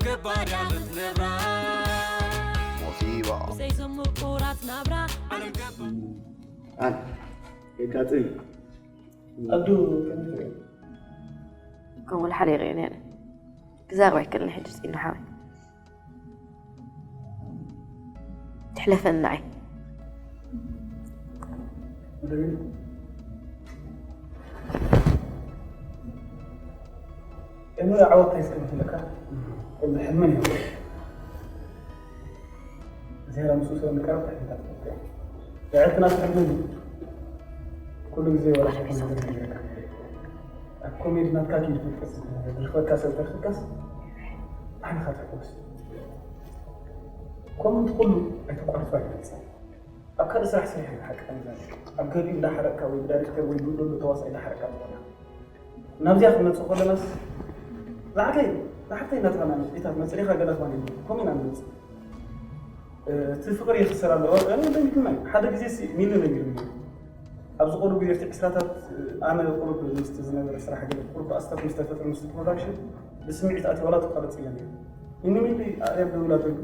ገባር ያለት ነብራ ሞሲባ ብዘይ ዝምቁራት ናብራ ዓለም ገባ ኣን የጋጥም ኣብዱ ከመይ ትሪኦ? ከምኡ ሓሪቀ ነይረ ክዛረብ ኣይክእልን ሕጂ ፂኑ ሓወይ ትሕለፈኒ ንዓይ እሞ ዓወት እንታይ እስከ ትብለካ? እዚ ሕልምን እዩ። እግዚኣብሔር ምስኡ ስለ ንቀርብ ሕልምታት ትፈጥር። ልዕልቲ ናቱ ሕልምን እዩ። ኩሉ ግዜ ወላ ሓንቲ ነገር ይነግረካ። ኣብ ኮሜዲ ናትካ ኪድ ፍልቀስ ዝረኽበካ ሰብ ተረኽብካስ ዓንኻ ትሕጎስ። ኮመንት ኩሉ ኣይተቋርጾ ኣይትገልጽ። ኣብ ካልእ ስራሕ ስራሕ እዩ ሓቂ ተመዛኒ ኣብ ገሊኡ እንዳሓረቅካ ወይ ብዳይሬክተር ወይ ብደሎ ተዋሳኢ እንዳሓረቅካ ዝኾነ ናብዚኣ ክንመፅእ ከለናስ ዝዓርከይ ዝሓፍተይ እናተባና መፅኢታት መፅሪኻ ገለ ክባን ከምኡ ኢና ንመፅእ እቲ ፍቅሪ ይኽሰር ኣለዎ ደሚክና ሓደ ግዜ ሚሊ ነጊርኒ ኣብዚ ቆሉ ግዜ እቲ ዕስራታት ኣነ ቁሩብ ምስቲ ዝነበረ ስራሕ ገለ ቁሩብ ኣስታት ምስ ተፈጥረ ምስቲ ፕሮዳክሽን ብስምዒት ኣትየ ዋላ ተቋረፅ ኢለ ነይሩ እኒ ሚሊ ኣእያ ደውላ ተሉ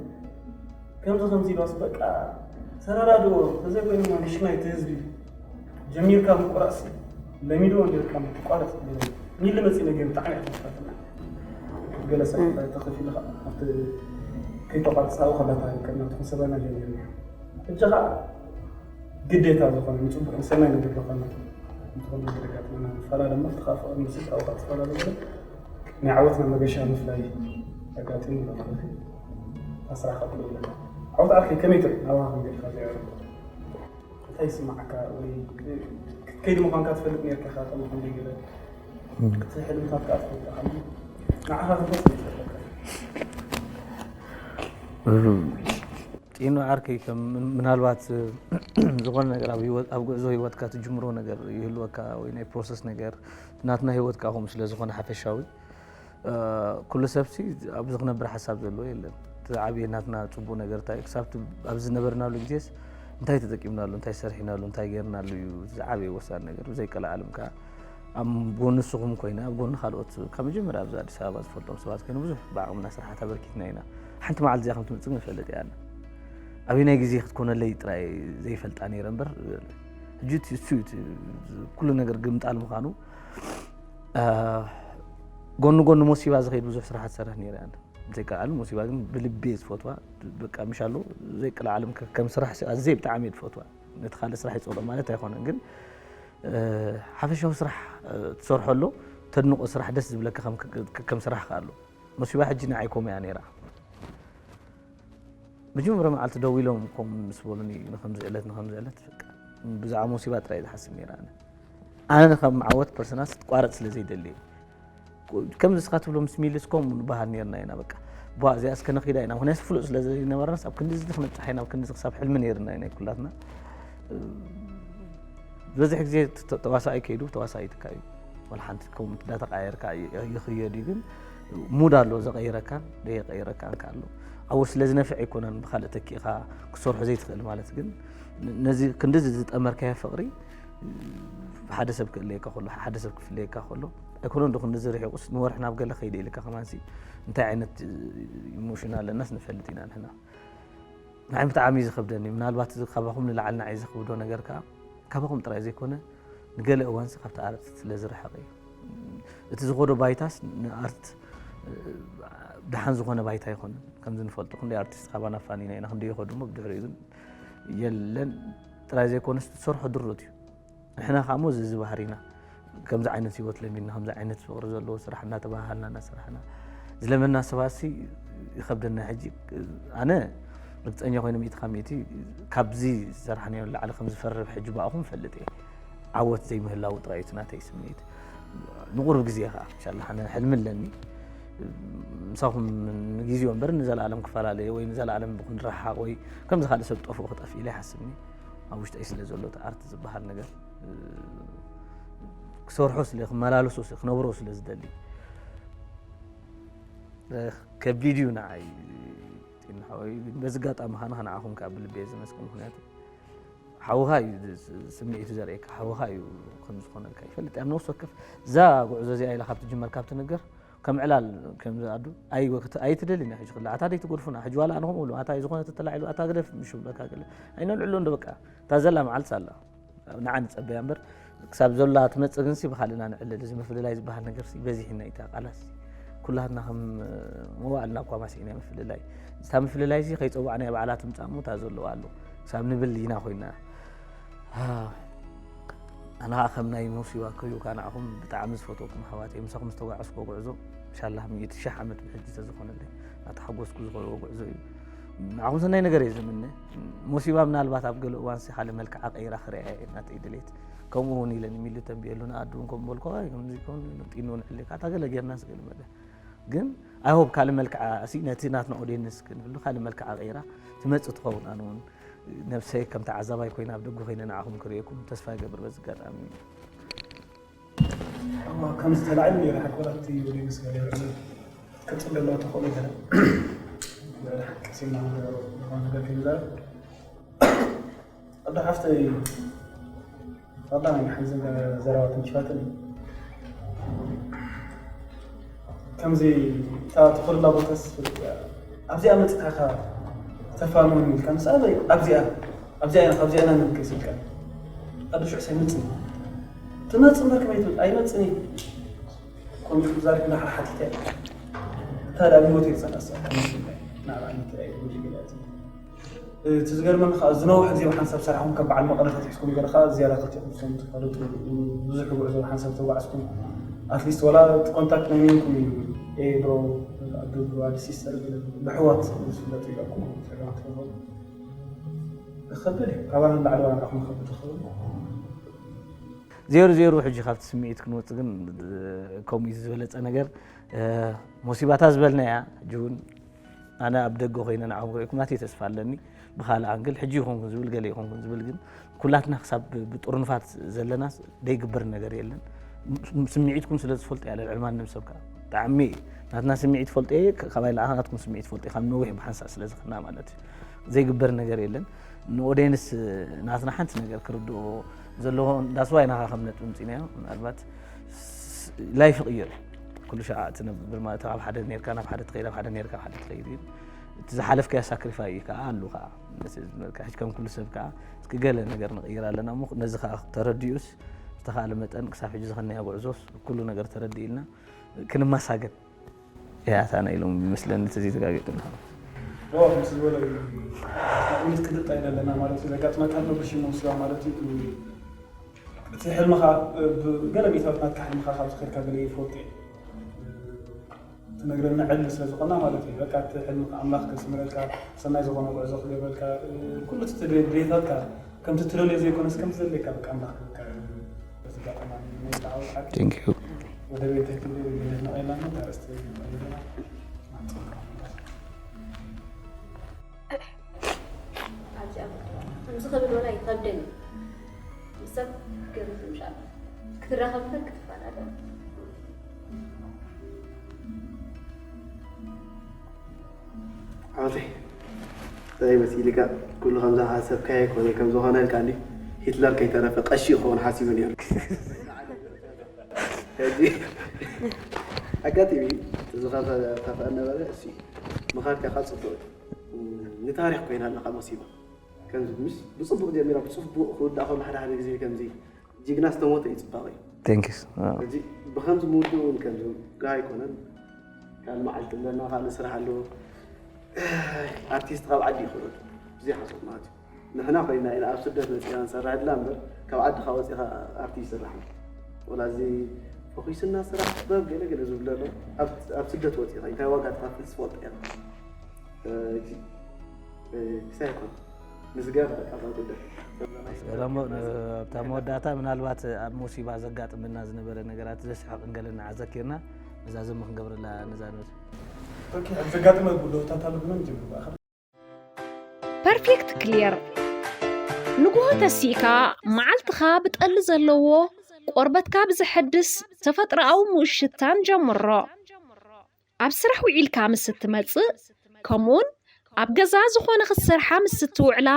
ከምዚ ከምዚ ኢልዋስ በቃ ተረዳድኦ ተዘይኮይኑ ንሽናይ እቲ ህዝቢ ጀሚርካ ምቁራፅሲ ለሚድዎ ጌርካ ምትቋረፅ ሚሊ መፂ ነገር ብጣዕሚ እያ ተፈታትና ገለ ሰብ ተኸፊሉ ኣብቲ ከይተቋርፃ ከላታ ከና ትኽሰበና ጀሚርና ሕጂ ከዓ ግዴታ ዝኾነ ንፅቡቕ ንሰናይ ነገር ዝኾነ እንትኾነ ዘጋጥመና ንፈላለ መፍትኻ ፍቕሪ ምስል ኣውካ ዝፈላለ ናይ ዓወትና መገሻ ምፍላይ ኣጋጢሙ ኣሎ ማለት እዩ ኣስራ ከብሎ ኣለና ዓወት ዓርከይ ከመይ ትርኢ ናባኻ ክንገድካ ዘይዕርብ እንታይ ይስማዓካ ወይ ክትከይድ ምዃንካ ትፈልጥ ነርካ ኢኻ ከም ከም ገለ እቲ ሕልምታትካ ትፈልጥ ኢኻ ንዓኻ ክንታይ ስምዒት ኣለካ ጢኑ ዓርከይ ከም ምናልባት ዝኾነ ነገር ኣብ ህይወት- ኣብ ጉዕዞ ህይወትካ ትጅምሮ ነገር ይህልወካ ወይ ናይ ፕሮሰስ ነገር ናትና ህይወትካ ከምኡ ስለ ዝኾነ ሓፈሻዊ ኩሉ ሰብሲ ኣብዚ ክነብር ሓሳብ ዘለዎ የለን እቲ ዓብየ ናትና ፅቡቅ ነገር እንታይ ክሳብ ኣብዚ ዝነበርናሉ ግዜስ እንታይ ተጠቂምናሉ እንታይ ሰሪሕናሉ እንታይ ገይርናሉ እዩ ዝዓበየ ወሳኒ ነገር ብዘይቀለዓለም ከዓ ኣብ ጎኒ ንስኹም ኮይነ ኣብ ጎኒ ካልኦት ካብ መጀመርያ ኣብዚ ኣዲስ ኣበባ ዝፈልጦም ሰባት ኮይኑ ብዙሕ ብዓቕምና ስራሓት ኣበርኪትና ኢና ሓንቲ መዓልቲ እዚኣ ከም ትመፅእ ንፈልጥ እያ ኣበየናይ ግዜ ክትኮነለይ ጥራይ ዘይፈልጣ ነይረ እምበር ሕጂ እቲ እሱ እዩ እቲ ኩሉ ነገር ግምጣል ምዃኑ ጎኒ ጎኒ ሞሲባ ዝኸይድ ብዙሕ ስራሓት ዝሰርሕ ነይረ እያ ዘይቀልዓለም ሞሲባ ግን ብልቢ እየ ዝፈትዋ በቃ ምሽ ኣሎ ዘይቀልዓለም ከም ስራሕ ኣዝየ ብጣዕሚ እየ ዝፈትዋ ነቲ ካልእ ስራሕ ይፀልኦ ማለት ኣይኮነን ግን ሓፈሻዊ ስራሕ ትሰርሖ ኣሎ ተድንቆ ስራሕ ደስ ዝብለካ ከም ስራሕ ከ ኣሎ ሞሲባ ሕጂ ንዓይ ከምኡ እያ ነይራ መጀመርያ መዓልቲ ደው ኢሎም ከም ምስ በሉኒ ንከምዚ ዕለት ንከምዚ ዕለት በቃ ብዛዕባ ሞሲባ ጥራይ ዝሓስብ ነይረ ኣነ ኣነ ከም ዓወት ፐርሰናስ ትቋረፅ ስለ ዘይደሊ ከምዚ እስኻ ትብሎ ምስ ሚልስ ከምኡ ንበሃል ነርና ኢና በቃ ቧ እዚኣ እስከ ነኺዳ ኢና ምክንያቱ ፍሉጥ ስለ ዘይነበረናስ ኣብ ክንዲ እዚ ክንብፅሓ ኢና ኣብ ክንዲ ክሳብ ሕልሚ ነርና ኢና ኩላትና ዝበዝሕ ግዜ ተዋሳኣይ ከይዱ ተዋሳኣይ ትካ እዩ ወላ ሓንቲ ከምኡ እንዳተቃየርካ ይኽየድ እዩ ግን ሙድ ኣሎ ዘቀይረካን ዘየቀይረካን ኣሎ ኣብኡ ስለ ዝነፍዕ ኣይኮነን ብካልእ ተኪእካ ክሰርሑ ዘይትኽእል ማለት ግን ነዚ ክንድዚ ዝጠመርካዮ ፍቅሪ ሓደ ሰብ ክእለየካ ከሎ ሓደ ሰብ ክፍለየካ ከሎ ኣይኮነን ዶ ክንድዚ ርሒቁስ ንወርሒ ናብ ገለ ከይደ ኢልካ ከማንሲ እንታይ ዓይነት ኢሞሽን ኣለናስ ንፈልጥ ኢና ንሕና ንዓይ ብጣዕሚ እዩ ዝኸብደኒ ምናልባት እዚ ካባኹም ንላዕሊ ንዓይ ዘኽብዶ ነገር ከዓ ካባኹም ጥራይ ዘይኮነ ንገለ እዋንሲ ካብቲ ኣርት ስለ ዝረሓቐ እዩ እቲ ዝኸዶ ባይታስ ንኣርት ደሓን ዝኾነ ባይታ ይኮነ ከምዚ ንፈልጦ ክንደይ ኣርቲስት ካባና ፋኒና ኢና ክንደይ ይኸዱ እሞ ብድሕሪኡ ግን የለን ጥራይ ዘይኮነስ ትሰርሖ ድሩት እዩ ንሕና ከዓ ሞ እዚ ባህሪና ከምዚ ዓይነት ህይወት ለሚድና ከምዚ ዓይነት ፍቅሪ ዘለዎ ስራሕ እናተባሃሃልና እናሰራሕና ዝለመና ሰባት ሲ ይኸብደና ሕጂ ኣነ ርግፀኛ ኮይነ ሚእቲ ካብ ሚእቲ ካብዚ ዝሰራሕናዮ ንላዕሊ ከም ዝፈርብ ሕጂ ብኣኹም ፈልጥ እየ ዓወት ዘይምህላው ጥራይ እቲ ናተይ ስምዒት ንቁሩብ ግዜ ከዓ ኢንሻላ ኣነ ሕልሚ ኣለኒ ምሳኹም ንግዜኡ እምበር ንዘለኣለም ክፈላለየ ወይ ንዘለኣለም ክንረሓቕ ወይ ከምዚ ካልእ ሰብ ጠፍኡ ክጠፍእ ኢለ ይሓስብኒ ኣብ ውሽጠይ ስለ ዘሎ እቲ ኣርት ዝበሃል ነገር ክሰርሖ ስለ ክመላለሶ ክነብሮ ስለ ዝደሊ ከቢድ እዩ ንዓይ ጢንሓወይ በዚ ጋጣሚ ኸነ ንዓኹም ከዓ ብልቢ እየ ዘመስግን ምክንያቱ ሓውኻ እዩ ስምዒቱ ዘርእየካ ሓውኻ እዩ ከም ዝኾነልካ ይፈልጥ ኣብ ነፍሲ ወከፍ እዛ ጉዕዞ እዚኣ ኢላ ካብ ትጅመር ካብ ትንገር ከም ዕላል ከም ዝኣዱ ኣይወክት ኣይትደልን ሕጂ ክላ ኣታ ደይ ትጎድፉና ሕጂ ዋላ ኣነ ከምኡ ኣታ ዝኾነ ተተላዒሉ ኣታ ግደፍ ምሽ ብለካ ገለ ኣይነልዕሎ እንደ በቃ እታ ዘላ መዓልቲ ኣላ ንዓ ንጸበያ እምበር ክሳብ ዘላ ትመጽእ ግን ሲ ብኻልእና ንዕልል እዚ ምፍልላይ ዝበሃል ነገር ሲ በዚሕና ኢታ ቃላት ኩላትና ከም መዋዕልና እኳ ማስኢና ምፍልላይ እታ ምፍልላይ ሲ ከይጸዋዕና ባዕላት ምጻሙ እታ ዘለዎ ኣሎ ክሳብ ንብል ኢና ኮይና ኣነ ከዓ ከም ናይ ሙሲባ ክሪኡ ከዓ ንዓኹም ብጣዕሚ ዝፈትወኩም ኣሕዋተይ ምሳኹም ዝተጓዓዝኩዎ ጉዕዞ ኢንሻላህ ሚእቲ ሺሕ ዓመት ብሕጂ ተዝኾነለይ እናተሓጎስኩ ዝኸድዎ ጉዕዞ እዩ። ንዓኹም ሰናይ ነገር እየ ዝምነ። ሙሲባ ምናልባት ኣብ ገለ እዋን ሲ ካልእ መልክዓ ቀይራ ክሪኣ እየ ናተይ ድሌት። ከምኡ እውን ኢለ ንሚሉ ተንብየሉ ንኣዱ እውን ከም በልኮ ኣይ ከምዚ ኮን ጢኑ ንሕሌካ እታ ገለ ጌርና ስገል መለ ግን I hope ካልእ መልክዓ ሲ ነቲ ናትና ኦዲየንስ ክንብሉ ካልእ መልክዓ ቀይራ ትመጽእ ትኸውን ኣነ እውን ነብሰይ ከም ተዓዛባይ ኮይነ ኣብ ደገ ኮይነ ንዓኹም ክርእየኩም ተስፋ ይገብር በዚ ኣጋጣሚ። ከምዚ ተላዒሉ ነይሩ ሓቆራት ወደ ምስ ገለ ክጽል ኣለዎ ተኽእሎ ገለ ቀሲምና ነገር ከይዛረብ ኣዶ ሓፍተይ ፈጣን ሓይዘን ዘረባ ትንሽፋትን ከምዚ እታ ትኽእልላ ቦታስ ኣብዚኣ መፅእካ ተፋንወኒ ኢልካ ምስ ኣበይ ኣብዚኣ ኣብዚኣ ኢና ካብዚኣ ኢና ንብገስ ኢልካ ኣዶ ሽዑ ሳይመፅኒ ትመፅ እምበር ከመይ ትብል ኣይመፅኒ ከምኡ ዛሪብ እንዳሓሓቲተ እታ ዳ ብህይወት ይፀናስ ናብዓ ናብዓ እቲ ዝገርመኒ ከዓ ዝነውሕ ግዜ ብሓንሳብ ሰራሕኩም ካብ በዓል መቐለ ተትሒዝኩም ገለ ከዓ ዝያዳ ክልቲኹም ትፈልጡ ብዙሕ ጉዕዞ ብሓንሳብ ተጓዕዝኩም ኣትሊስት ዋላ እቲ ኮንታክት ናይ ሚንኩም እዩ ኤ ብሮ ኣዱ ብሮ ኣዲ ሲስተር ብሕዋት ዝፍለጡ ኢለኩም ፀገማት ይኸውን ከብል እዩ ካባና ንላዕሊ ዋላ ንዓኹም ከብል ይኸውን ዜሩ ዜሩ ሕጂ ካብቲ ስምዒት ክንወፅእ ግን ከምኡ እዩ ዝበለፀ ነገር ሞሲባታ ዝበልናያ ሕጂ እውን ኣነ ኣብ ደገ ኮይነ ንዓኹም ክርእየኩም ናተይ ተስፋ ኣለኒ ብካልእ ኣንግል ሕጂ ይኾንኩን ዝብል ገለ ይኾንኩን ዝብል ግን ኩላትና ክሳብ ብጥርንፋት ዘለና ደይግበር ነገር የለን ስምዒትኩም ስለ ዝፈልጦ እያ ልዕሊ ማንም ሰብ ከዓ ብጣዕሚ ናትና ስምዒት ፈልጦ እየ ካባይ ለዓኻ ናትኩም ስምዒት ፈልጦ ካብ ነዊሕ ብሓንሳእ ስለ ዝኽና ማለት እዩ ዘይግበር ነገር የለን ንኦዴንስ ናትና ሓንቲ ነገር ክርድኦ ዘለዎ ዳስዋይ ናኻ ከም ነጥቢ ምፅናዮ ምናልባት ላይፍ ይቕየር ኩሉ ሸዓ ትነብር ማለት ኣብ ሓደ ነርካ ናብ ሓደ ትኸይድ ኣብ ሓደ ነርካ ሓደ ትኸይድ እዩ እቲ ዝሓለፍካዮ ሳክሪፋይ እዩ ከዓ ኣሉ ከዓ ሕጅ ከም ኩሉ ሰብ ከዓ እስኪ ገለ ነገር ንቕይር ኣለና እሞ ነዚ ከዓ ተረዲኡስ ዝተኻለ መጠን ክሳብ ሕጂ ዝኸነያ ጉዕዞስ ኩሉ ነገር ተረዲእልና ክንመሳገን እያ እታ ናይ ሎሚ ይመስለኒ እቲ ዘይተጋገጥና ምስ ዝበለ ኢት ክልጣ ይደለና ማለት እዩ ዘጋጥመካ ኣሎ ብሽም ወስዋ ማለት እዩ እቲ ሕልምኻ ገለ ሚእታዊት ናትካ ሕልምኻ ካብ ዝኸድካ ገለ ይፈልጡ ትነግረና ዕድል ስለ ዝኾና ማለት እዩ በቃ እቲ ሕልምኻ ኣምላኽ ከስምረልካ ሰናይ ዝኾነ ጉዕዞ ክገብረልካ ኩሉ እቲ ድሌታትካ ከምቲ ትደልዮ ዘይኮነስ ከምቲ ዘድልየካ በቃ ኣምላኽ ክህበካ እዩ። በዚ ኣጋጣሚ ናይ ብዓወት ሓቂ Thank you። ወደ ቤት ክትብል ይደነቕ የላን ኣርእስቲ ይደነቕ ኣብዚኣ ከምዚ ክብል ወላ ይኸብደኒ ምስ ሰብ ገርም ምሻ ክትራኸብ ምን ክትፋዳለ ዓወተይ እንታይ መሲልካ ኩሉ ከምዛ ሓሰብካዮ ኮነ ከም ዝኾነልካ እንዲ ሂትለር ከይተረፈ ቀሺ ክኸውን ሓሲቡ ነይሩ ሕጂ ኣጋጢሚ ዝኸፈአ ነበረ እሱ ምኻድካ ካ ፅቡቅ ንታሪክ ኮይና ኣለካ መሲባ ከምዚ ምስ ብፅቡቅ ጀሚራ ብፅቡቅ ክውዳእ ከሎ ሓደ ሓደ ግዜ ከምዚ ጅግና ዝተሞተ እዩ ፅባቐ እዩ። Thanks። ሕጂ ብኸምዚ ምውድኡ እውን ከምዚ ግሃ ኣይኮነን። ካልእ መዓልቲ ኣለና፣ ካልእ ስራሕ ኣለዎ። ኣርቲስት ካብ ዓዲ ይኽእሎ ብዙሕ ሓሶት ማለት እዩ። ንሕና ኮይና ኢና ኣብ ስደት መፂና ንሰርሕ ድላ እምበር ካብ ዓድኻ ወፂኻ ኣርቲ ይስራሕ እዩ። ወላ እዚ ፈኺስና ስራሕ ጥበብ ገለ ገለ ዝብሉ ኣሎ። ኣብ ስደት ወፂኻ እንታይ ዋጋ ትኸፍል ዝፈልጦ እያ። ክሳይ ይኮን ምስጋር በቃ እዛ ጉዳይ ሰላም ኣብታ መወዳእታ ምናልባት ኣብ ሙሲባ ዘጋጥመና ዝነበረ ነገራት ዘስሕቕ እንገለና ኣዘኪርና መዛዘሚ ክንገብረላ ነዛ ንብል ዘጋጥመ ጉዳዮታት ኣሎ ብመን ጀምር ፐርፌክት ክሊር ንግሆ ተሲእካ መዓልትኻ ብጠሊ ዘለዎ ቆርበትካ ብዘሐድስ ተፈጥሮኣዊ ምኡሽታን ጀምሮ ኣብ ስራሕ ውዒልካ ምስ እትመጽእ፣ ከምኡውን ኣብ ገዛ ዝኾነ ክትሰርሓ ምስ እትውዕላ፣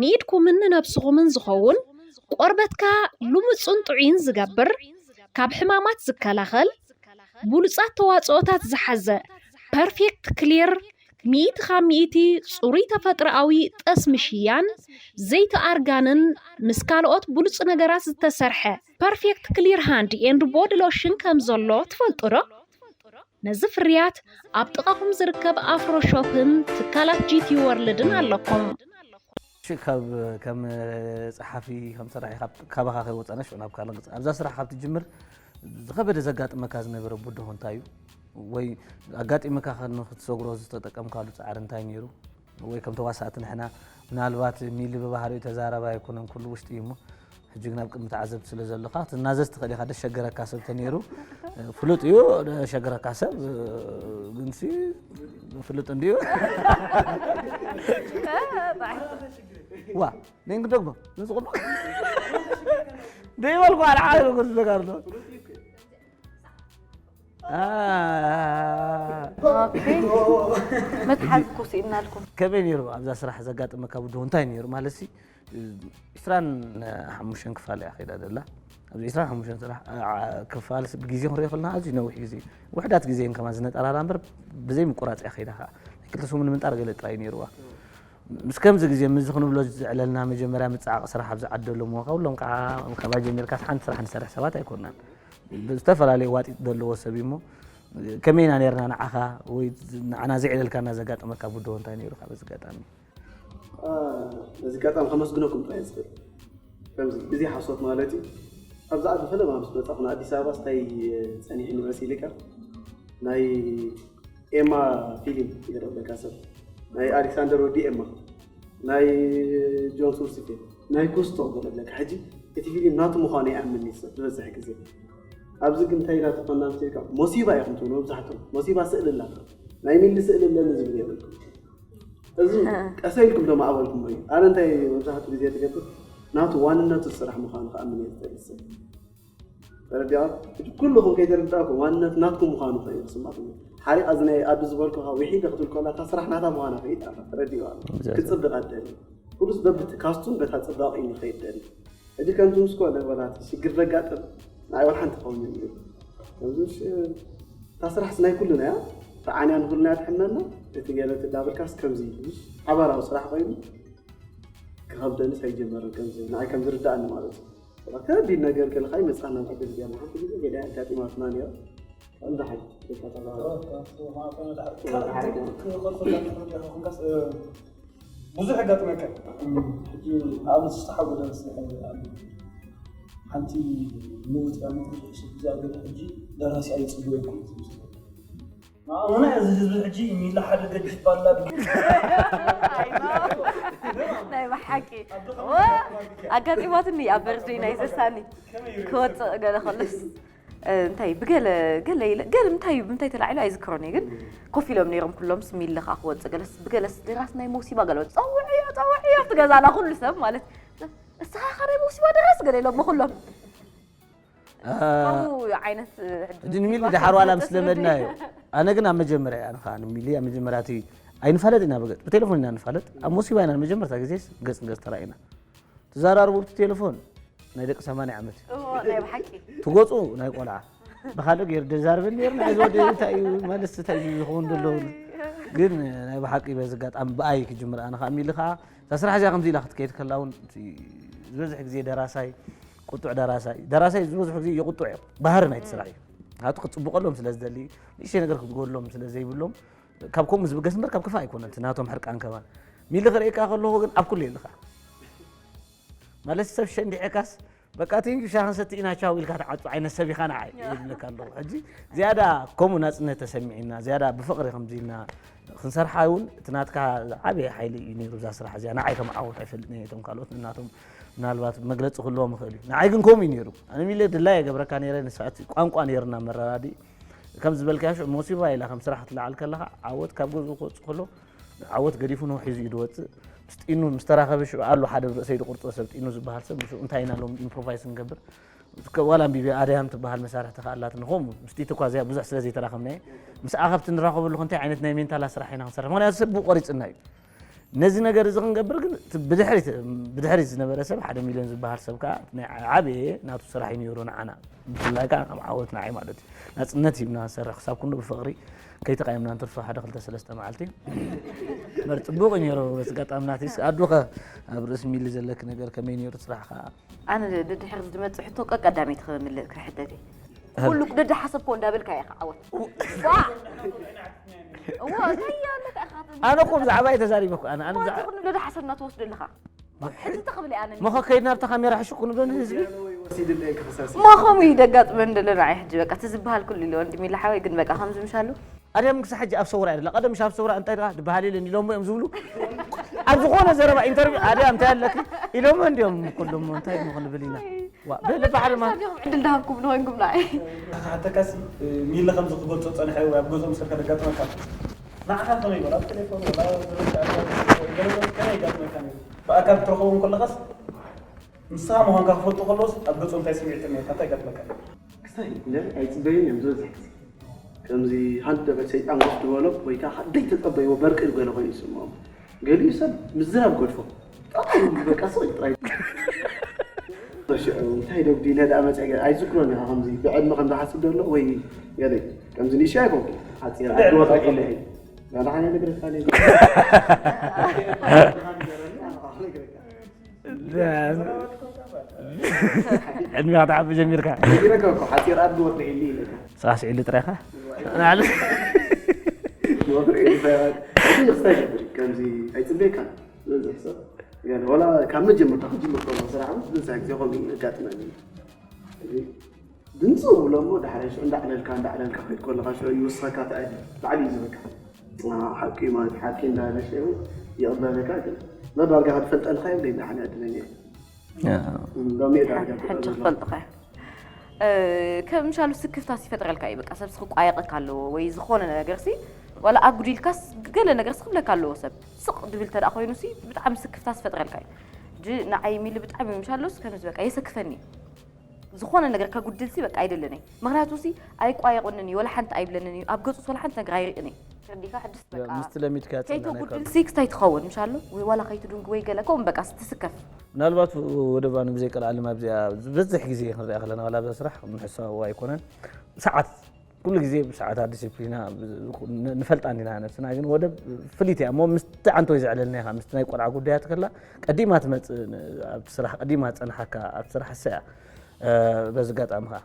ንኢድኩምን ንነብስኹምን ዝኸውን ቆርበትካ ልሙጽን ጥዑይን ዝገብር፣ ካብ ሕማማት ዝከላኸል፣ ብሉጻት ተዋጽኦታት ዝሓዘ ፐርፌክት ክሊር፣ ሚእቲ ካብ ሚእቲ ጽሩይ ተፈጥሮኣዊ ጠስሚ ሽያን፣ ዘይቲ ኣርጋንን ምስ ካልኦት ብሉጽ ነገራት ዝተሰርሐ ፐርፌክት ክሊር ሃንድ ኤንድ ቦዲ ሎሽን ከም ዘሎ ትፈልጡ ዶ? ነዚ ፍርያት ኣብ ጥቓኹም ዝርከብ ኣፍሮ ሾፕን ትካላት ጂ ቲ ወርልድን ኣለኩም። ሽእ ካብ ከም ጸሓፊ ከም ሰራሒ ካብ ካባኻ ከይወጻና ሽዑ ናብ ካልእ ገጽ ኣብዛ ስራሕ ካብ ትጅምር ዝኸበደ ዘጋጥመካ ዝነበረ ብድሆ እንታይ እዩ? ወይ ኣጋጢመካ ከ ንክትሰግሮ ዝተጠቀምካሉ ጻዕሪ እንታይ ነይሩ? ወይ ከም ተዋሳእቲ ንሕና ምናልባት ሚሊ ብባህሪኡ ተዛራባይ ኣይኮነን ኩሉ ውሽጢ እዩ እሞ ሕጂ ግን ኣብ ቅድሚ ተዓዘብቲ ስለ ዘለኻ ክትናዘዝ ትኽእል ኢኻ። ደሸገረካ ሰብ ተነይሩ ፍሉጥ እዩ። ደሸገረካ ሰብ ግንሲ ፍሉጥ እንድዩ። ዋ ነንግ ደግሞ ነዚ ቁልቁ ደይበልኩ ኣልዓለ ነገር ዝዘጋርዶ መትሓዝኩ ስኢናልኩም። ከመይ ነይሩ ኣብዛ ስራሕ ዘጋጥመካ ብድሆ እንታይ ነይሩ ማለት ሲ ዕስራን ሓሙሽተን ክፋል እያ ከይዳ ዘላ። ኣብዚ ዕስራን ሓሙሽተን ስራሕ ክፋል ብግዜ ክንሪኦ ከለና ኣዝዩ ነዊሕ ግዜ ውሕዳት ግዜ እየን ከማን ዝነጠራራ እምበር ብዘይ ምቁራፅ እያ ከይዳ ከዓ ናይ ክልተ ሰሙን ምንጣር ገለ ጥራይ ነይርዋ። ምስ ከምዚ ግዜ ምዚ ክንብሎ ዘዕለልና መጀመርያ ምፅዓቕ ስራሕ ኣብ ዝዓደሉ እሞ ከብሎም ከዓ ካብ ጀሚርካስ ሓንቲ ስራሕ ንሰርሕ ሰባት ኣይኮንናን። ዝተፈላለዩ ዋጢጥ ዘለዎ ሰብ እዩ እሞ ከመይ ኢና ነርና ንዓኻ ወይ ንዓና ዘዕለልካና ዘጋጠመካ ብድሆ እንታይ ነይሩ ካብ ኣጋጣሚ? በዚ ኣጋጣሚ ከመስግነኩም ጥራይ ዝኽእል ከምዚ ብዘይ ሓሶት ማለት እዩ። ኣብዚ ዓዲ ፈለማ ምስ መፃኹ ንኣዲስ ኣበባ ስታይ ፀኒሕኒ መሲልካ ናይ ኤማ ፊልም ይረብለካ ሰብ ናይ ኣሌክሳንደር ወዲ ኤማ ናይ ጆን ሱርሲፌ ናይ ኩስቶ ይረብለካ ሕጂ እቲ ፊልም ናቱ ምዃኑ ይኣምን እዩ ሰብ ዝበዝሕ ግዜ ኣብዚ ግን እንታይ ኢላ ትኾና ምትልካ ሞሲባ ኢኹም ትብሉ መብዛሕትኦም ሞሲባ ስእሊ ኣላትኩም ናይ ሚሊ ስእሊ ኣለኒ ዝብል የብልኩም እዚ ቀሰ ኢልኩም ዶ ማዕበልኩም እዩ ኣነ እንታይ መብዛሕትኡ ግዜ ትገብር ናቱ ዋንነቱ ስራሕ ምዃኑ ክኣምን እየ ዝደሊ ሰብ ተረዲኣ ሕጂ ኩልኹም ከይተረዳእኩም ዋንነት ናትኩም ምዃኑ ከዩ ክስማዕኩም ሓሪቕ እዚ ናይ ኣዱ ዝበልኩኻ ውሒደ ክትብል ከላ እታ ስራሕ ናታ ምዃና ከይድ ኣላ ተረዲኡ ኣሎ ክፅብቕ ኣደሊ ኩሉስ በብቲ ካስቱን በታ ፅባቕ እዩ ንኸይድ ደሊ ሕጂ ከምዚ ምስ ኮነ ወላ እቲ ሽግር ዘጋጥም ንዓይ ወላ ሓንቲ ከውን እዩ ከምዚ እታ ስራሕስ ናይ ኩሉና እያ ተዓንያ ንኩልና እያ ትሕምነና እቲ ገለ ትዳብርካስ ከምዚ ሓባራዊ ስራሕ ኮይኑ ክኸብደንስ ኣይጀመርን ከምዚ ንዓይ ከም ዝርዳእኒ ማለት እዩ ከቢድ ነገር ገለ ከዓ ይመፅኣና ንዕድል ገርና ሓንቲ ግዜ ገለ ኣጋጢማትና ነይራ ከምዚ ሓይት ብዙሕ ኣጋጥመካ ሕጂ ኣብ ዝተሓጎለ መስለሐ ሓንቲ ምውት ያመት ብዙ ኣገደ ሕጂ ደራሲ ኣይፅበየኩም ኣነ እዚ ህዝቢ ሕጂ ሚላ ሓደ ገጅፍ ባላ ናይ ብሓቂ ኣጋጢማትኒ ኣብ በርዝደይ ናይ ዘሳኒ ክወፅእ ገለ ከለስ እንታይ ብገለ ገለ ኢለ ገለ እንታይ እዩ እንታይ ተላዒሉ ኣይዝክሮን እየ ግን ኮፍ ኢሎም ነይሮም ኩሎም ስሚሊ ከዓ ክወፅእ ገለስ ብገለስ ድራስ ናይ ሞሲባ ገለ ፀውዕዮ ፀውዕዮ ኣብቲ ገዛና ኩሉ ሰብ ማለት እስኻ ኸ ናይ ሞሲባ ድራስ ገለ ኢሎም ኩሎም ከምኡ ዓይነት ሕጂ ሕጂ ንሚሊ ድሓር ዋላ ምስ ለመድናዮ ኣነ ግን ኣብ መጀመርያ ኣነ ከዓ ንሚሊ ኣብ መጀመርያ እቲ ኣይንፋለጥ ኢና ብገፅ ብቴሌፎን ኢና ንፋለጥ ኣብ ሞሲባ ኢና ንመጀመርታ ግዜ ገፅ ንገፅ ተራኢና ትዘራርቡ ብቲ ቴሌፎን ናይ ደቂ ሰማንያ ዓመት እዩ ናይ ብሓቂ ትጎፁ ናይ ቆልዓ ብካልእ ገይሩ ደዛርበን ነይሩ ናይ ዝወደ እንታይ እዩ ማለት እንታይ እዩ ዝኸውን ዘሎ ግን ናይ ብሓቂ በዚ ኣጋጣሚ ብኣይ ክጅምር ኣነ ከዓ ሚሊ ከዓ እዛ ስራሕ እዚኣ ከምዚ ኢላ ክትከይድ ከላ እውን ዝበዝሕ ግዜ ደራሳይ ቁጡዕ ደራሳይ ደራሳይ ዝበዝሑ ግዜ የቁጡዕ እዮም ባህሪ ናይቲ ስራሕ እዩ ናቱ ክትፅብቀሎም ስለ ዝደሊ ንእሽተይ ነገር ክትጎድሎም ስለ ዘይብሎም ካብ ከምኡ ዝብገስ እምበር ካብ ክፋእ ኣይኮነን እቲ ናቶም ሕርቃን ከማን ሚሊ ክርእየካ ከለኹ ግን ኣብ ኩሉ የለኻ ማለት ሰብ ሸንዲዕካስ በቃ ቴንኪ ሻሂ ክንሰቲ ኢና ቻው ኢልካ ትዓጹ ዓይነት ሰብ ኢኻ ንዓይ ይብለካ ኣለኹ ሕጂ ዝያዳ ከምኡ ናጽነት ተሰሚዕና ዝያዳ ብፍቕሪ ከምዚ ኢልና ክንሰርሓ እውን እቲ ናትካ ዓብየ ሓይሊ እዩ ነይሩ እዛ ስራሕ እዚኣ ንዓይ ከም ዓወት ኣይፈልጥን እየ እቶም ካልኦት ንናቶም ምናልባት መግለፂ ክህልዎም ይኽእል እዩ ንዓይ ግን ከምኡ እዩ ነይሩ ኣነ ሚለ ድላይ የገብረካ ነይረ ንስኣት ቋንቋ ነይርና መረዳድኢ ከም ዝበልካዮ ሽዑ ሞሲባ ኢላ ከም ስራሕ ክትለዓል ከለኻ ዓወት ካብ ገዝኡ ክወፅእ ከሎ ዓወት ገዲፉ ንውሕ ሒዙ እዩ ዝወፅእ ምስ ጢኑ ምስ ተራኸበ ሽዑ ኣሎ ሓደ ርእሰይ ዝቁርጦ ሰብ ጢኑ ዝበሃል ሰብ ምስኡ እንታይ ኢና ሎም ኢምፕሮቫይስ ንገብር ዋላ ኣንቢቢ ኣድያም ትበሃል መሳርሕቲ ከኣላት ንኸምኡ ምስቲ ትኳ እዚኣ ብዙሕ ስለ ዘይተራኸብና እየ ምስ ኣኸብቲ ንራኸበሉ እንታይ ዓይነት ናይ ሜንታላ ስራሕ ኢና ክንሰርሕ ምክንያቱ ሰብ ብቆሪፅና እዩ ነዚ ነገር እዚ ክንገብር ግን እቲ ብድሕሪት ብድሕሪት ዝነበረ ሰብ ሓደ ሚልዮን ዝበሃል ሰብ ከዓ ናይ ዓበየ ናቱ ስራሕ እዩ ነይሩ ንዓና። ብፍላይ ከዓ ከም ዓወት ንዓይ ማለት እዩ። ናጽነት ሂብና ንሰርሕ ክሳብ ክንዱ ብፍቕሪ ከይተቃየምና ንትርፎ ሓደ ክልተ ሰለስተ መዓልቲ። በር ጽቡቕ እዩ ነይሩ። በዚ ኣጋጣሚ ናተይስ ኣዱኸ ኣብ ርእሲ ሚሊ ዘለኪ ነገር ከመይ ነይሩ ስራሕ ከዓ? ኣነ ድድሕር ዝመጽእ ሕቶ ቀዳመይቲ ክምልእ ክሕተት እየ። ኩሉ ደደ ሓሰብኮ እንዳበልካ ኢኻ ዓወት። ዋ! እዎ እንታይ ኣለካ ኢኻ ትብል? ኣነ እኮ ብዛዕባ እየ ተዛሪበ እኮ ኣነ ኣነ ብዛዕባ ኩሉ ደደ ሓሰብና ትወስድ ኣለኻ። ሕጂ ተኽብል ኣነ መኸ ከይድና ኣብታ ካሜራ ሕሹ ክንብሎ ንህዝቢ ወሲድለይ ክኽሰስ ማ ከምኡ እዩ ደጋጥመ እንደለና ኣይ ሕጂ በቃ ትዝበሃል ኩሉ ኢለ ወንድም ኢለ ሓወይ ግን በቃ ከምዚ ምሻሉ ኣድያም ክሳብ ሕጂ ኣብ ሰውራ እያ ደላ ቀደም ኣብ ሰውራ እንታይ ደኣ ዝበሃል የለን ኢሎሞ እዮም ዝብሉ ኣብ ዝኾነ ዘረባ ኢንተርቪው ኣድያም እንታይ ኣለኪ ኢሎሞ እንዲዮም ኩሎም እንታይ ሞ ክንብል ኢና ዋ ብልባዕሪ ማ ዕድል ዳሃብኩም ንኾንኩም ንዓይ ሓተካሲ ሚለ ከምዚ ክገልጾ ጸንሐ ወይ ኣብ ገዝኦም ሰልካ ደጋጥመካ ንዓኻ ከመይ ይበል ኣብ ቴሌፎን ወላ ከመይ ይጋጥመካ ነይሩ ብኣካል ክትረኸቦም ከለኻስ ንስኻ ምዃንካ ክፈልጡ ከለውስ ኣብ ገጾም እንታይ ስምዒት እኒኤካ እንታይ ይጋጥመካ ነይሩ ክስታይ ለ ኣይፅበዩን እዮም ዝበዝሕ ግዜ ከምዚ ሃንደበት ሰይጣን ኮፍ ዝበሎ ወይ ከዓ ሓደይ ተፀበይዎ በርቂ ገለ ኮይኑ ይስምዖም ገሊኡ ሰብ ምዝራብ ገድፎ ጠቕላላ በቃ ስቕ ጥራይ ሽዑ እንታይ ደጉ ኢለ ደኣ መፅአ ገለ ኣይዝክሮን ኢኻ ከምዚ ብዕድመ ከም ዝሓስብ ዘሎ ወይ ገለ ከምዚ ንእሽቶ ኣይኮንኩ ሓፂር ዓዲ ወጣ ኢለ እየ ናድሓነ ነግረካ ነይ ዕድሜኻ ትዓቢ ጀሚርካ ነግረካ እኮ ሓፂር ዓዲ ወጣ ኢለ ኢለካ ሳስዒሉ ጥራይኻ ወፍሪ ክስታይ ገብር ከምዚ ኣይፅበካ ዝበዝሕ ሰብ ገለ ወላ ካብ መጀመርታ ክጅምር ከሎ ስራሕ እውን ዝበዝሕ ግዜ ከምኡ የጋጥመኒ እዩ። እዚ ድምፂ ውብሎ እሞ ዳሕራይ ሽዑ እንዳዕለልካ እንዳዕለልካ ከይድ ከለካ ሽዑ ይወስኸካ ተኣይ ባዕሉ እዩ ዝበካ ሓቂ ማለት ሓቂ እንዳለ ሽዑ ይቕበለካ ግን መዳርጋ ክትፈልጠልካ የብለይ ዳሓን ዕድለኛ እዩ ሎሚ ዳርጋ ሕጂ ክፈልጥኻ ከምሻሉ ስክፍታስ ይፈጥረልካ እዩ በቃ ሰብስ ክቋየቀካ ኣለዎ ወይ ዝኾነ ነገር ሲ ዋላ ኣጉዲልካስ ገለ ነገር ክብለካ ኣለዎ ሰብ ስቕ ድብል ተደኣ ኮይኑ ሲ ብጣዕሚ ስክፍታስ ይፈጥረልካ እዩ ሕጂ ንዓይ ሚሊ ብጣዕሚ ምሻሎስ ከምዚ በቃ የሰክፈኒ ዝኾነ ነገር ከጉድል ሲ በቃ ኣይደለነይ ምክንያቱ ሲ ኣይቋየቁንን እዩ ወላ ሓንቲ ኣይብለንን እዩ ኣብ ገፁስ ወላ ሓንቲ ነገር ኣይርእን እዩ ተረዲካ ሕጅስ በቃ ምስቲ ለሚድካ ከይተጉድል ሲ ክስታይ ትኸውን ምሻሎ ወይ ዋላ ከይትዱንግ ወይ ገለ ከምኡ በቃ ስትስከፍ ምናልባት ወደባኑ ብዘይ ቀልዓለም ኣብዚኣ ዝበዝሕ ግዜ ክንሪኣ ከለና ዋላ ኣብዛ ስራሕ ምሕሳቡ ኣይኮነን ሰዓት ኩሉ ግዜ ብሰዓታ ዲስፕሊና ንፈልጣ እንዲና ነብስና ግን ወደብ ፍሊት እያ እሞ ምስቲ ዓንተወይ ዘዕለልና ኢኻ ምስቲ ናይ ቆልዓ ጉዳያት ከላ ቀዲማ ትመፅእ ኣብቲ ስራሕ ቀዲማ ትፀንሓካ ኣብቲ ስራሕ እሳ እያ በዚ ኣጋጣሚ ከዓ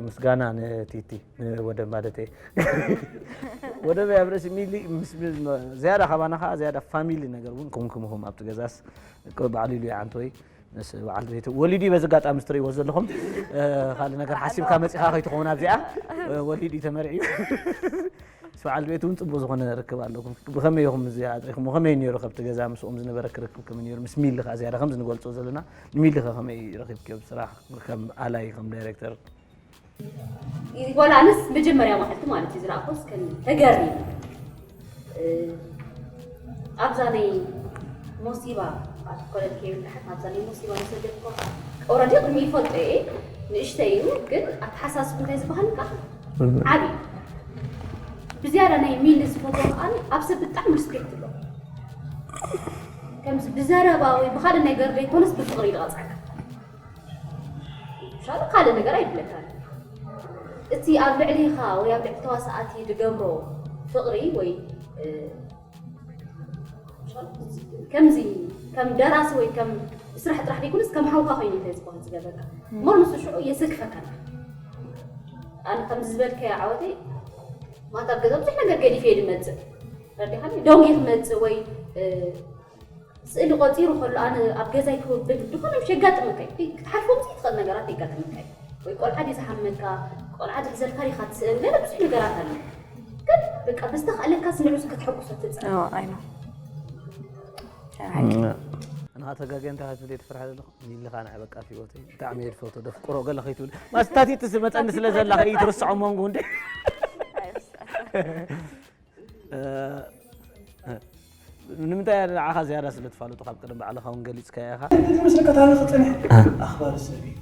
ምስጋና ንቲቲ ንወደብ ማለት እየ ወደብ ኣብ ርእሲ ሚሊ ዝያዳ ካባና ከዓ ዝያዳ ፋሚሊ ነገር እውን ከምክምኹም ኣብቲ ገዛስ ባዕሉ ኢሉ ይዓንተወይ ምስ በዓል ቤቱ ወሊዱ በዚ ኣጋጣሚ ስትሪእዎ ዘለኹም ካልእ ነገር ሓሲብካ መፂኻ ከይትኸውን ኣብዚኣ ወሊዱ ተመርዕዩ ምስ በዓል ቤቱ እውን ፅቡቅ ዝኾነ ርክብ ኣለኩም ብኸመይ ኢኹም እዚ ኣጥሪኹም ከመይ ነይሩ ከብቲ ገዛ ምስኦም ዝነበረ ክርክብ ከመይ ነይሩ ምስ ሚሊ ከዓ ዝያዳ ከምዚ ንገልፆ ዘለና ንሚሊ ከ ከመይ ረኪብክዮ ብስራሕ ከም ኣላይ ከም ዳይሬክተር ይጎላንስ መጀመርያ ማዕልቲ ማለት እዩ ዝረኣኮስ ከም ተገርሚ ኣብዛ ናይ ሞሲባ ኣትኮለት ከይብል ንሓት ኣብዛ ናይ ሞሲባ ዝሰደድኮ ኦረዲ ቅድሚ ይፈልጦ እየ ንእሽተ እዩ ግን ኣተሓሳስቡ እንታይ ዝበሃል ከዓ ዓብዩ ብዝያዳ ናይ ሚሊ ዝፈትዎ ከዓ ኣብ ሰብ ብጣዕሚ ሪስፔክት ኣሎ ከምዚ ብዘረባ ወይ ብካልእ ነገር ዘይኮነስ ብፍቅሪ ይቐፅዐካ ሻሉ ካልእ ነገር ኣይብለካን እቲ ኣብ ልዕሊኻ ወይ ኣብ ልዕሊ ተዋሳኣቲ ዝገብሮ ፍቕሪ ወይ ከምዚ ከም ደራሲ ወይ ከም ስራሕ ጥራሕ ዘይኮነስ ከም ሓውካ ኮይኑ እንታይ ዝኾነ ዝገበርካ እሞ ንሱ ሽዑ የሰክፈካ ኣነ ከምዚ ዝበልከ ዓወተይ ማታ ኣብ ገዛ ብዙሕ ነገር ገዲፈ እየ ዝመፅእ ረዲኻኒ ደንጊ ክመፅእ ወይ ስእሊ ቆፂሩ ከሎ ኣነ ኣብ ገዛይ ክውብል ዝኾነ ምሽ የጋጥመካ እዩ ክትሓልፎ ምስ ትኽእል ነገራት የጋጥመካ እዩ ወይ ቆልዓ ድዩ ዝሓመካ ቆልዓ ድሕዘልካ ዲኻ ትስእል ገለ ብዙሕ ነገራት ኣሎ ግን በቃ ብዝተኽእለካ ስንዑ ከተሐጉሶ ትፅዕር ኣይኖ ንኻ ተጋገ እንታይ ክትብል እየ ትፍርሓ ዘለኹ ሚልኻ ንዓይ በቃ ህይወተይ ብጣዕሚ እየ ዝፈቶ ደፍቅሮ ገለ ከይትብል ማስታቲት ዝመፀኒ ስለ ዘላ ከይትርስዖ መንጉ እንደ ንምንታይ ንዓኻ ዝያዳ ስለ ትፋለጡ ካብ ቅድም ባዕልኻ እውን ገሊፅካዮ ኢኻ ዝመስለካ ታሪኽ ክፀንሕ ኣኽባሪ ሰብ እዩ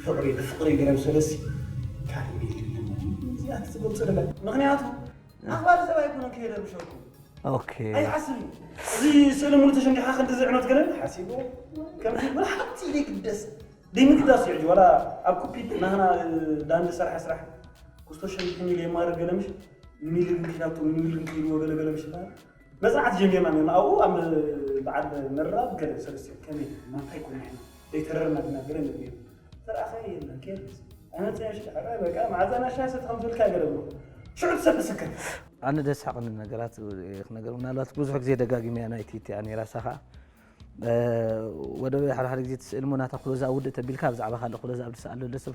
ፍቕሪ ብፍቕሪ ገለ ምሰለሲ ካልእ እዚኣ ትፅብቕ ፅልለ ምክንያቱ ኣኽባሪ ሰብ ኣይኮነን ከይረብሸኩም ኦኬ። ኣይሓስብን። እዚ ስእሊ ሙሉ ተሸንጊኻ ክንዲ ዝዕኖት ገለ ሓሲቡ ከምዚ ወላ ሓንቲ ዘይግደስ ዘይምግዳስ እዩ ሕጂ ዋላ ኣብ ኩፒት ናህና ዳንዲ ሰራሕ ስራሕ ክስቶ ሸንጊሕኒ ኢሉ የማርር ገለ ምሽ ሚሊዮን ኪናቱ ሚሊዮን ኪልዎ ገለ ገለ ምሽ ይበሃል መፅናዕቲ ጀሚርና ነርና ኣብኡ ኣብ በዓል መራብ ገለ ሰለስቲኦም ከመይ ማንታይ ኮና ኢና ዘይተረርና ግና ገለ ንብል ነርና ተረኣኸ የለን ኬርስ ኣይመፅእሽ ሕራይ በቃ መዓዛና ሻሂ ሰቲ ከም ትብልካ ገለ ብሎ ሽዑ ትሰብ ትስከር ኣነ ደስሓቕኒ ነገራት ክነገር ምናልባት ብዙሕ ግዜ ደጋጊመያ ናይ ቲቲያ ነይራ ሳኻ ወደ ሓደ ሓደ ግዜ ትስእል ሞ ናታ ክሎዛ ውድእ ተቢልካ ብዛዕባ ካልእ ክሎዛ ኣብ ድስኣሎ ደሰብ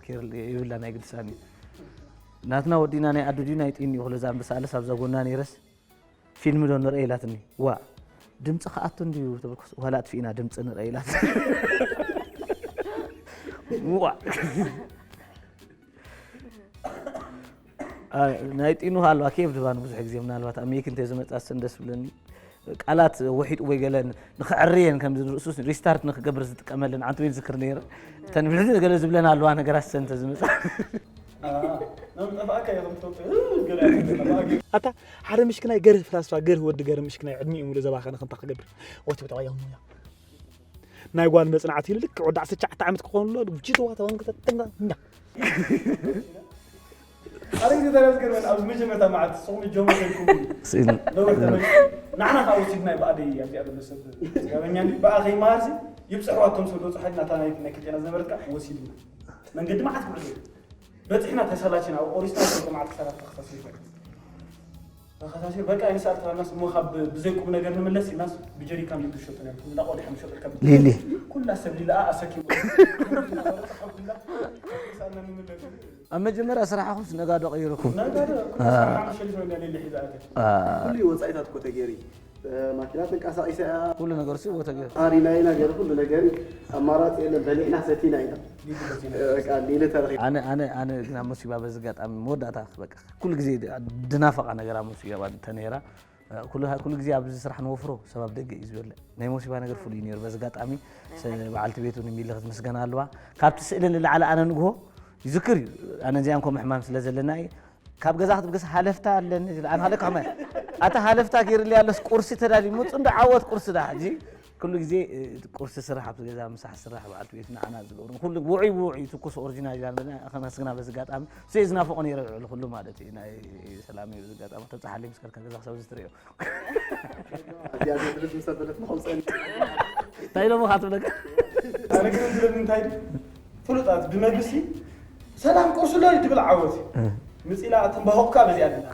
ይብላ ናይ ግድሳኒ ናትና ወዲና ናይ ኣዱ ድዩ ናይ ጢኒ ክሎዛ ብስኣለስ ኣብዛ ጎና ነይረስ ፊልም ዶ ንርኢ ኢላትኒ ዋ ድምፂ ከኣቱ እንድዩ ተበልኩስ ዋላ ኣጥፊእና ድምፂ ንርኢ ኢላት ዋ ናይ ጢኑ ኣለዋ ኬፍ ድባን ብዙሕ ግዜ ምናልባት ኣብ ሜክ እንተ ዝመፃ ስን ደስ ብለኒ ቃላት ወሒጡ ወይ ገለ ንክዕርየን ከም ዝርእሱስ ሪስታርት ንክገብር ዝጥቀመለን ዓንቱ ወይ ዝክር ነይረ እተን ብልዕሊ ገለ ዝብለን ኣለዋ ነገራት ሰን ተዝመፃ ጠፋእካ እዮም ትፈልጡ ገለ ኣታ ሓደ ምሽክናይ ገርህ ፍላስፋ ገርህ ወዲ ገርህ ምሽክናይ ዕድሚኡ ሙሉ ዘባኸነ ከምታ ክገብር ወቲ ብታዋያ ሙያ ናይ ጓል መፅናዕቲ ኢሉ ልክዕ ወዲ ዓሰርተ ትሽዓተ ዓመት ክኾን ኣሎ ጅተዋ ተባን ከተጠና ኣረ ግዜ ተረዝ ገርበን ኣብዚ መጀመርታ መዓልቲ ስኹም ጆሞ ከይኩም ነውር ተመ ንዓና ከዓ ወሲድና ብኣደይ ኣብዚኣ ዘሎ ሰብ ጋበኛ ብኣ ከይመሃርሲ ይብፅሕዋ እቶም ሰብ ዶ ፀሓይ ናታ ናይ ክልጤና ዝነበረትካ ወሲድና መንገዲ መዓት ጉዕዞ በፂሕና ተሰላችና ኣብ ኦሪስና ሰለተ መዓልቲ ክሳላት ተኸሳሲሩ ተኸሳሲሩ በቃ ይንሳር ተባልናስ እሞ ካብ ብዘይ ቁም ነገር ንምለስ ኢልናስ ብጀሪካን ሊዱ ሸጡ ነርኩም እንዳ ቆዲሖም ሸጡ ካብ ሊሊ ኩላ ሰብ ሊላ ኣሰኪሙ ሳና ንምለስ ኣብ መጀመርያ ስራሕኹም ነጋዶ ቀይርኩም ነጋዶ ኩላ ሰብ ሓሙሽተ ሊትሮ እንዳ ሊሊ ሒዛ ኣተ ኩሉ ወፃኢታት እኮ ተገይሩ እዩ። ማኪና ተንቀሳቒሳ እያ። ኩሉ ነገር ሲ ቦታ ገይሩ ኣሪና ኢና ገይሩ ኩሉ ነገር እዩ። ኣማራፂ የለን በሊዕና ሰቲና ኢና። በቃ ሊሊ ተረኺ ኣነ ኣነ ኣነ ግን ኣብ መሲባ በዚ ኣጋጣሚ መወዳእታ በቃ ኩሉ ግዜ ድናፈቓ ነገር ኣብ መሲባ ተነይራ ኩሉ ግዜ ኣብዚ ስራሕ ንወፍሮ ሰብ ኣብ ደገ እዩ ዝበልዕ ናይ መሲባ ነገር ፍሉይ ነይሩ በዚ ኣጋጣሚ በዓልቲ ቤቱ ንሚሊ ክትምስገን ኣለዋ ካብቲ ስእሊ ንላዕሊ ኣነ ንግሆ ይዝክር እዩ ኣነ እዚኣን ከምኡ ሕማም ስለ ዘለና እዩ ካብ ገዛ ክትብገስ ሃለፍታ ኣለኒ ኣነ ሃለካ ከመ ኣታ ሃለፍታ ገይርልያ ኣለስ ቁርሲ ተዳልዩ ምፁ እንዶ ዓወት ቁርሲ ዳ ሕጂ ኩሉ ግዜ ቁርሲ ስራሕ ኣብቲ ገዛ ምሳሕ ስራሕ በዓልቲ ቤት ንዓና ዝገብሩ ኩሉ ውዑይ ብውዑይ ትኩስ ኦሪጂናል ኢላ ከነመስግና በዚ ኣጋጣሚ እሱ ዝናፍቆ ነይረ ልዕሊ ኩሉ ማለት እዩ ናይ ሰላም እዩ በዚ ኣጋጣሚ ተብፅሓለይ ምስ ከድካ ገዛ ክሳብ ዝትርእዮ እዚኣ ዘድርስ ምስ ኣበለት ንኸውፀኒ እንታይ ኢሎሞ ካትብለካ ኣነ ግን ዝለኒ እንታይ ድዩ ፍሉጣት ብመግሲ ሰላም ቁርሲ ኣሎ ትብል ዓወት እዩ ምፂላ ትንባሆ ከዓ በዚኣ ድና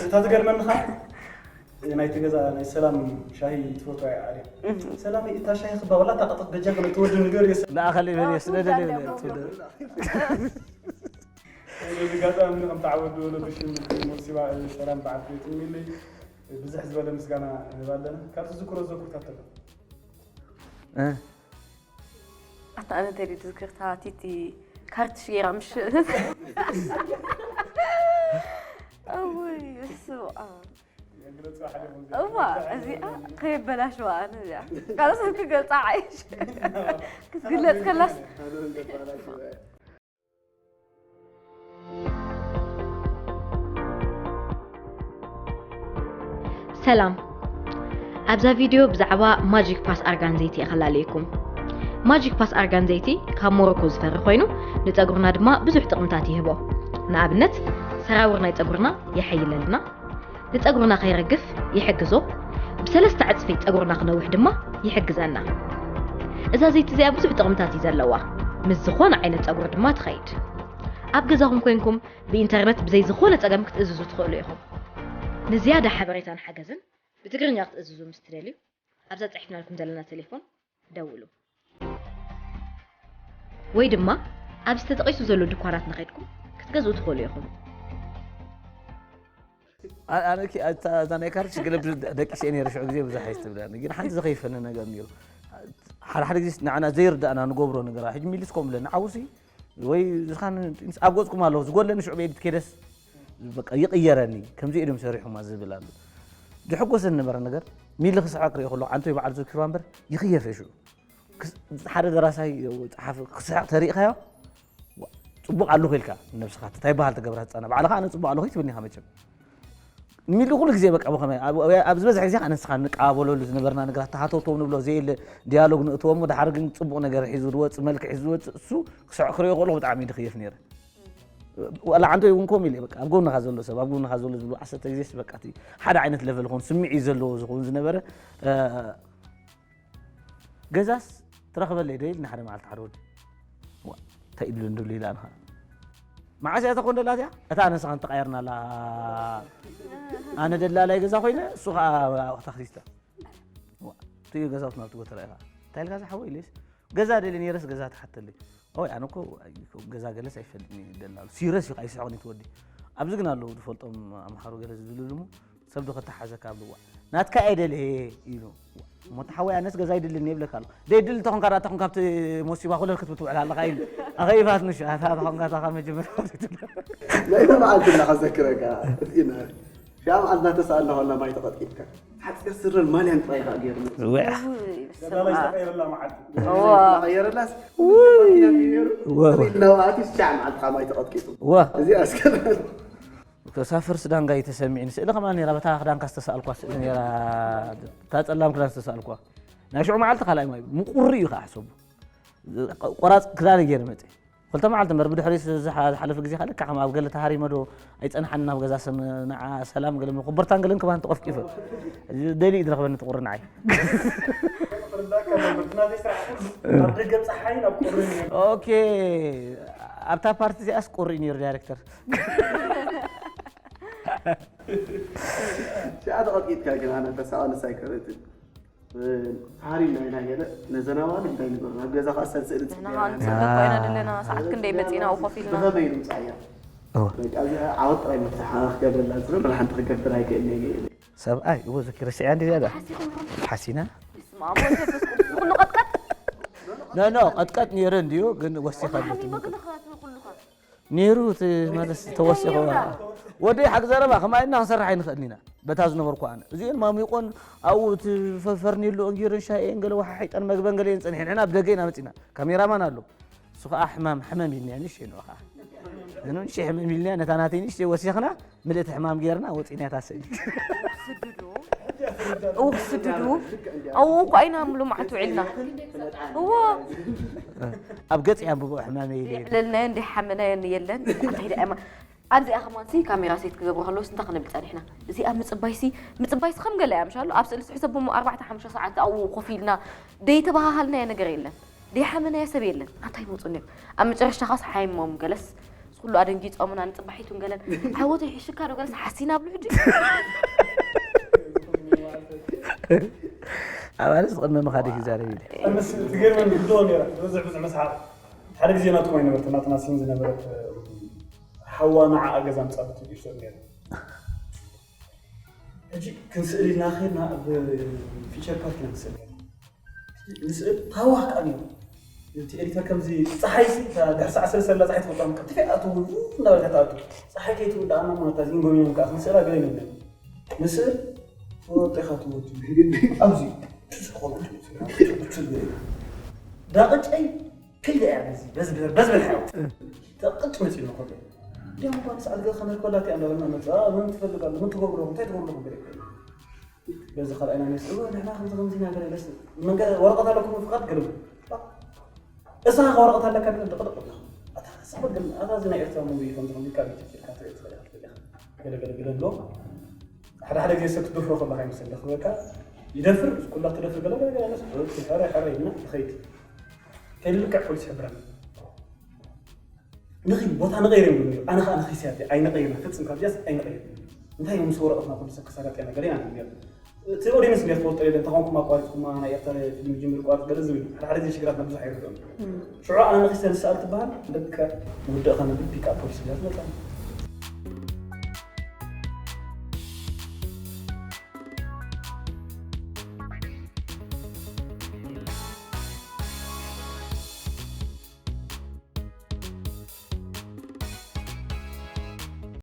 እታ ዝገርመኒ ከዓ ናይቲ ገዛ ናይ ሰላም ሻሂ ትፈትዋ እያ ዓርያ ሰላም እታ ሻሂ ክባ ወላ እታ ቀጠፍ በጃ ከመ ትወዲ ንገር ንኣኸል ይበል ስለ ደለ በዚ ኣጋጣሚ ከም ተዓወዱ ወለዱ ሽም ሙርሲባ ሰላም በዓል ቤት ሚሊ ብዝሕ ዝበለ ምስጋና ንህብ ኣለና ካብ ትዝክሮ ዘኩርታት ተሎ ኣታ ኣነ እንተ ድዩ ዝክርታ ቲቲ ካርትሽ ገይራ ምሽ እውይ ስብኣ እዋ እዚኣ ከየበላሽዋ ኣነ እዚኣ ካልእ ሰብ ክገልፃ ዓይሽ ክትግለፅ ከላስ ሰላም ኣብዛ ቪድዮ ብዛዕባ ማጂክ ፓስ ኣርጋን ዘይቲ እየ ከላለየኩም ማጂክ ፓስ ኣርጋን ዘይቲ ካብ ሞሮኮ ዝፈሪ ኮይኑ ንፀጉርና ድማ ብዙሕ ጥቕምታት ይህቦ ንኣብነት ሰራውር ናይ ፀጉርና የሐይለልና ንፀጉርና ከይረግፍ ይሕግዞ ብሰለስተ ዕፅፊ ፀጉርና ክነውሕ ድማ ይሕግዘና እዛ ዘይቲ እዚኣ ብዙሕ ጥቕምታት እዩ ዘለዋ ምስ ዝኾነ ዓይነት ፀጉሪ ድማ ትኸይድ ኣብ ገዛኹም ኮይንኩም ብኢንተርነት ብዘይ ዝኾነ ጸገም ክትእዝዙ ትኽእሉ ኢኹም። ንዝያዳ ሓበሬታን ሓገዝን ብትግርኛ ክትእዝዙ ምስ ትደልዩ ኣብዛ ጸሒፍናልኩም ዘለና ቴሌፎን ደውሉ። ወይ ድማ ኣብዚ ተጠቒሱ ዘሎ ድኳናት ንኸድኩም ክትገዝኡ ትኽእሉ ኢኹም። ኣነ እዛ ናይ ካርድ ሽግለ ደቂሰ ነይረ ሽዑ ግዜ ብዙሕ ኣይስትብለኒ ግን ሓንቲ ዘኸይፈኒ ነገር ነይሩ ሓደ ሓደ ግዜ ንዓና ዘይርዳእና ንገብሮ ነገራ ሕጂ ሚሊስ ከምኡ ብለኒ ዓውሲ ወይ ዝኻን ኣብ ገፅኩም ኣለኹ ዝጎለኒ ሽዑ ቤት ከደስ በቃ ይቕየረኒ ከምዚ ኢዶም ሰሪሖማ ዝብል ኣሎ ዝሕጎሰኒ ነበረ ነገር ሚሊ ክስሕቅ ሪኦ ከሎ ዓንቶ ይበዓል ዘኪሩ እምበር ይኽየፈ ሽዑ ሓደ ደራሳይ ፀሓፊ ክስሕቅ ተሪእኻዮ ጽቡቕ ኣለኹ ኢልካ ንነብስኻ እንታይ በሃል ትገብራ ህጻና ባዕልኻ ኣነ ጽቡቕ ኣለኹ ትብልኒኻ መቸም ሚሉ ኩሉ ግዜ በቃ ብኸመይ ኣብ ዝበዝሕ ግዜ ኣነ ንስኻ ንቀባበለሉ ዝነበርና ነገራት ተሃተውተው ንብሎ ዘየለ ዲያሎግ ንእትዎ እሞ ድሓር ግን ጽቡቕ ነገር ሒዙ ዝወጽእ መልክዕ ሒዙ ዝወጽእ እሱ ክስዕ ክሪኦ ከለኹ ብጣዕሚ ድኽየፍ ነይረ። ዋላ ዓንቶ እውን ኮም ኢለ በቃ ኣብ ጎንኻ ዘሎ ሰብ ኣብ ጎንኻ ዘሎ ዝብሉ ዓሰርተ ግዜስ በቃ እቲ ሓደ ዓይነት ለቨል ኾን ስምዒት ዘለዎ ዝኸውን ዝነበረ ገዛስ ትረኽበለይ ዶ ኢልና ሓደ መዓልቲ ሓደ ወዲ እንታይ ይብሉ እንድሉ ኢላ ንኻ መዓስ እያ ተኾን ደላ እዚኣ እታ ኣነስኻ እንተቃየርናላ ኣነ ደላላይ ገዛ ኮይነ እሱ ከዓ ታክሲስታ እቲ ገዛውት ናብቲ ጎተራ ኢኻ እንታይ ኢልካ ዝሓወ ኢለስ ገዛ ደሊ ነይረስ ገዛ ትሓተለይ ኦይ ኣነ እኮ ገዛ ገለስ ኣይፈልጥን ደላሉ ሲረስ እዩ ኣይስሕቕን ትወዲ ኣብዚ ግን ኣለዉ ዝፈልጦም ኣምሓሩ ገለ ዝብሉ ድሞ ሰብ ዶ ከተሓዘካ ኣብልዋ ናትካ እየ ደልየ ኢሉ እሞ ተሓወይ ኣነስ ገዛ ይድልኒ ይብለካ ኣሎ ደይድል ተኾንካ ዳ ተኾን ካብቲ ሞሲባ ኩለል ክትብል ትውዕል ኣለካ ኢሉ ኣኸይፋት ንሽ ኣታ ተኾንካ ታኻ መጀመርያ ናይታ መዓልቲ እናኸዘክረካ እዚና ሽዓ መዓልቲ እናተሰኣልና ኮና ማይ ተቐጥቂጥካ ሓፂር ስረን ማልያን ጥራይ ከዓ ገይሩ ተቀየረላስ ናባኣቲ ሽዓ መዓልቲ ከዓ ማይ ተቐጥቂጡ እዚኣ እስከ ሳፈርስ ዳንጋ እዩ ተሰሚዕኒ ስእሊ ከማን ነራ በታ ክዳንካ ዝተሰኣልኳ ስእሊ ነራ እታ ፀላም ክዳን ዝተሰኣልኳ ናይ ሽዑ መዓልቲ ካልኣይ ማይ ምቁሪ እዩ ከዓ ሕሰቡ ቆራፅ ክዳን ገይረ መፀ ክልተ መዓልቲ እምበር ብድሕሪ ዝሓለፈ ግዜ ካልካ ከም ኣብ ገለ ተሃሪመ ዶ ኣይፀንሓን ናብ ገዛ ሰም ንዓ ሰላም ገለ ኮበርታን ገለን ክባን ተቆፍቂፈ ደሊ እዩ ዝረኽበኒ ትቁሪ ንዓይ ኦኬ ኣብታ ፓርቲ እዚኣስ ቁሪ ነይሩ ዳይሬክተር ሽዓ ተቐጥቂጥካ ግን ኣነ ተሳቐንስ ኣይከረትን ተሃሪምና ኢና ገለ ነዘናዋል እንታይ ንገብር ናብ ገዛ ከዓ ሰልስእል ንሕና ከዓ ንፅበ ኮይና ዘለና ሰዓት ክንደይ መፂና ኣብኡ ኮፍ ኢልና ብኸመይ ንምፃእ እያ በቃ እዚኣ ዓወት ጥራይ መፍትሓ ክገብረላ ዝብል ሓንቲ ክገብር ኣይክእልን እየ ገለ ሰብኣይ እዎ ዘኪረ ስዕያ እንዲ ዝያዳ ሓሲና ስማ መንፈስ ቅዱስ ኩሉ ቀጥቀጥ ኖ ኖ ቀጥቀጥ ነይረ እንድዩ ግን ወሲኸሉ ሓሚመ ክልኻት ኩሉኻ ነይሩ ማለት ተወሲኹ ወደይ ሓቂ ዘረባ ከማይና ክንሰርሕ ኣይንኽእልን ኢና በታ ዝነበርኩ ኣነ እዚአን ማሚቆን ኣብኡ እቲ ፈርኒሎ እንጊርን ሻኤን ገለ ወሓሒጠን መግበን ገለ የን ፀኒሐን ሕና ኣብ ደገ ኢና መፂና ካሜራማን ኣሎ እሱ ከዓ ሕማም ሕመም ኢልናዮ ንሽ ንኡ ከዓ ንሽ ሕመም ኢልናዮ ነታ ናተይ ንሽ ወሲኽና ምልእቲ ሕማም ጌርና ወፂና እታ ስእሊ እው ክስድዱ ኣብኡ እኮ ኣይና ምሉማዓት ውዒልና እዎ ኣብ ገፅ የንብቦ ሕማመይ ኢለ ልዕለልናዮ እንዲሓመናዮ የለን እንታይ ደኣ ኣብዚኣ ከማንሲ ካሜራ ሴት ክገብሩ ከለውስ እንታይ ክንብል ፀኒሕና እዚኣ ምፅባይሲ ምፅባይሲ ከም ገለ እያ ምሻሉ ኣብ ስእሊ ስሕሰቦሞ ኣርባዕተ ሓሙሽተ ሰዓት ኣብኡ ኮፍ ኢልና ደይተባሃሃልናዮ ነገር የለን ደይሓመናዮ ሰብ የለን ኣንታይ ይመፁ እኒኦም ኣብ መጨረሽታ ካስ ሓይሞም ገለስ ኩሉ ኣደንጊፆምና ንፅባሒቱን ገለን ዓወተይ ሒሽካ ዶ ገለስ ሓሲና ብሉ ሕጂ ኣባልስ ቅድሚ ምኻድ ክዛረብ ኢለ ትገርመን ግዶ ነራ ብዙሕ ብዙሕ መስሓቅ ሓደ ግዜ ናትኩም ኣይነበርት ናትና ሲን ዝነበረት ሓዋ ንዓኣ ገዛ ምፃ ብትብል ይፍሰር ነሩ ሕጂ ክንስእል ኢልና ኸድና ኣብ ፊቸር ፓርክ ኢና ንስእል ነርና ንስእል ታዋህ ከዓ ነሩ እቲ ኤዲተር ከምዚ ፀሓይ ሲ ድሕሪ ሰዓት ሰለስተ ዘላ ፀሓይ ትወጣ ከ ትፊ ኣትው እንዳበልካ ትኣቱ ፀሓይ ከይትውዳኣና ማለት እዚ ኢንጎሚኖም ከዓ ክንስእላ ገለ ነብለን ንስእል ወጢኻ ትወት ኣብዚ ዳቅጨይ ከይደ እያ በዚ በዚ በዚ በልሓ ተቅጭ መፂኡ ነው ኮሎ ዲያም እንኳን ሰዓት ገዛ ከመልኮላት እያ እንዳበልና መፃ ምን ትፈልጋሉ ምን ትገብሩ ምን ትገብሩ ገለ በዚ ካልኣይና ነስ ንሕና ከምዚ ከምዚ ኢና ገለ ደስ መንገ ወረቀት ኣለኩም ፍቃድ ገለ እሳ ወረቀት ኣለካ ግን ደቅደቅ ኣታ ሰበት ግን ኣታ እዚ ናይ ኤርትራ ሙቪ ከምዚ ከምዚ ካብ ኢትዮጵያ ትርኢ ትኽእል ኢኻ ገለ ገለ ገለ ኣሎ ሓደ ሓደ ግዜ ሰብ ትደፍሮ ከለካ ይመስል ደኽበካ ይደፍር ኩላ ትደፍር ገለ ገለ ገለ ሕረ ሕረ ኢልና ትኸይድ ከይልክዕ ፖሊስ ሕብረና ንኺድ ቦታ ንቐይር እዮም ዝብሉ ኣነ ኸዓ ንኺስያት ኣይንቐይርና ፍፅም ካብ ዚያስ ኣይንቐይር እንታይ እዮም ምስ ወረቐትና ኩሉ ሰብ ክሳጋጥ ኢና ገለ ኢና ንብል እቲ ኦዲንስ እንዲያ ትፈልጦ የለን ተኾንኩም ኣቋሪፅኩማ ናይ ኤርትራ ፊልም ጅምር ቋርፅ ገለ ዝብል ሓደ ሓደ ጊዜ ሽግራት ብዙሕ ኣይርድኦም ሽዑ ኣነ ንኺስያ ንስኣል ትበሃል ልክዕ ውድእኻ ንብል ፒካ ፖሊስ እንዲያ ትመፃ